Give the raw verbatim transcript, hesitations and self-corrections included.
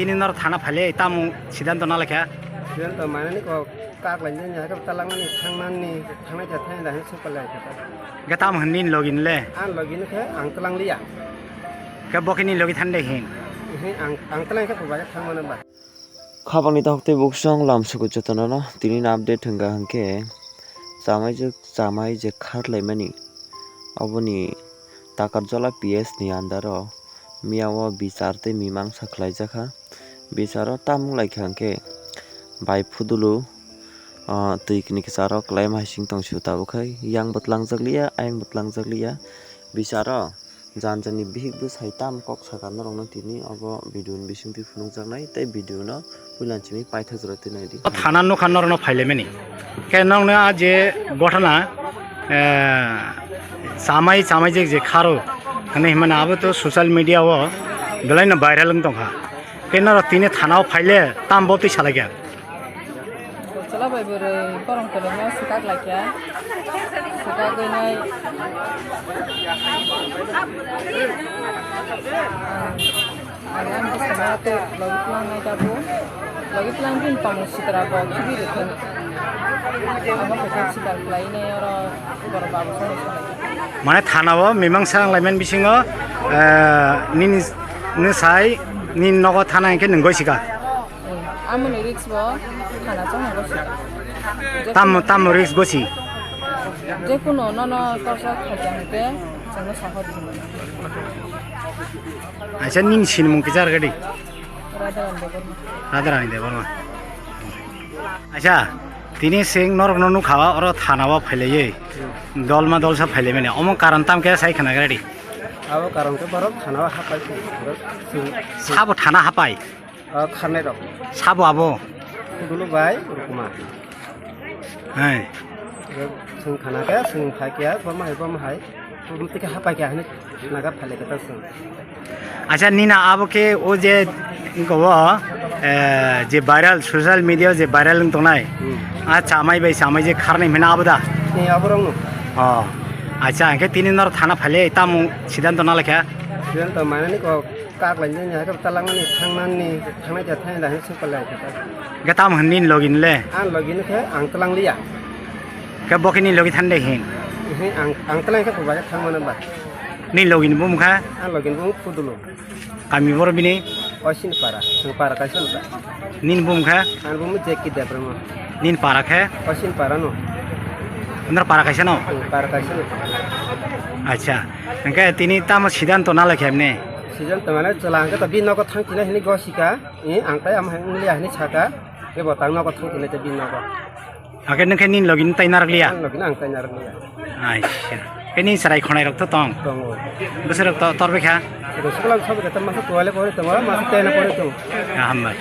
Tini nor thana phaile tamo siddhanto nalaikha? Siddhanto manani kok kak lainani, hai kok talangmani, thangnani, thangnai ja thangnai da hwnwi swpar lai kha. Hwnkhe tamo hwn nini logi nile? Ang logi nw khe ang tlang liya. Khe bo khe nini logi thani de hin? Ehe, ang, ang tlang khe bo bai thang mano ba. Khabangni takhuk tei buksong lam suku jotono no tini ni update hwnkha hwnkhe chamai je, chamai je kharlaimani oboni Takarjola P S ni under o miya o bichar tei mimangsa khlaijak kha. Bicharo tamo wnglaikha hwnkhe bai phudulu, ah, twi kini kwcharo kwlaima hai sing tong sio tabuk hai. Yang bo tlangjak liya, ayang bo tlangjak liya. Bicharo jani jani bihik bwsai tamo kok sakha norokno tini obo video ni bisingtwi phunukjaknai tei video no puila simi paithak jora twi naidi. O thana nokha norokno phailaimani. Khe nokno a je ghotona, eh, chamai chamai je je kharo hwnwi himani abo to social media o belaino viral wng tongkha. Khe norok tini thana o phaile tamo bo twi salaikha. Chwla bai bwrwi borong kwrwngno swkak laikha. Swkagwinai ang, ang ani bwskango tei logi tlangnai tabuk. Logi tlang bini tongmung sitra bo khibi rwkhe. Amo khe sita khlainai oro borok babu songwi salai. Mane thana o mimang sarang laimani bisingo, eh, nini, nini sai nini nogo thana hinkhe nwng goi sika. Amoni risk bo thana chongna gosi. Tam, tam risk gosi. Jekuno nono torsa khaikha hwnkhe chwngno sahor di. Aisa nini sinimung kisa argadi? Radharani Debbarma. Radharani Debbarma. Aisa tini sing norokno nukha oro thana o phailaye. Dolma dolsa phailaimani. Omo karon tam khe sai khna gradi? Abo karon khe borok thana o hapai. Sabo thana hapai. Ah, kharnai rok. Sabo abo? Kudulo bai, Rukuma. Hai. Chwng khana khe, chwng phai khe, boma hai, boma hai. Boma tike hapai khe, hani naga phale khe ta chwng. Acha, nina abo khe o je, ko, eh, je viral, social media je viral wng tongnai. Hmm. A chamai bai chamai je kharnai hwnmani abo da? Ni abo rok no. Oh. Acha, hwnkhe tini nor thana phale, tamo siddhanto nalaikha? Siddhanto manani kok. Kak lainani, hai khe talangmani, thangnani, thangnai ja thangnai da hwnwi swpar lai kha. Hwnkhe tamo hwn nini logi nile? Ang logi nw khe ang tlang liya. Khe bo khe nini logi thani de hin? Ehe, ang, ang tlang khe bo bai thang mano ba. Nini logi ni bumung kha? Ang logi ni bumung Pudulu. Kami boro bini? Oisin para, chwng para kaisa no ta. Nini bumung kha? Ang bumung J K Debbarma. Nini para khe? Oisin para no. Nor para kaisa no? Ang para kaisa no. Acha. Hwnkhe tini tamo siddhanto nalaikha himne? Siddhanto mane chwla hwnkhe to bini nogo thang thinai hinwi gosika. I ang tai ama hinwi liya hinwi saka. Ebo tang nogo thang thinai tei bini nogo. Hwnkhe nwng khe nini logi nw tai narwk liya? Ang logi nw ang tai narwk liya. Aisa. Khe nini chwrai khonai rok to tong? Tongo. Bwswk rok to tor bai kha? Bwswk rok sabo khe to masa twelve pori tongo, masa ten pori tongo. Hambai.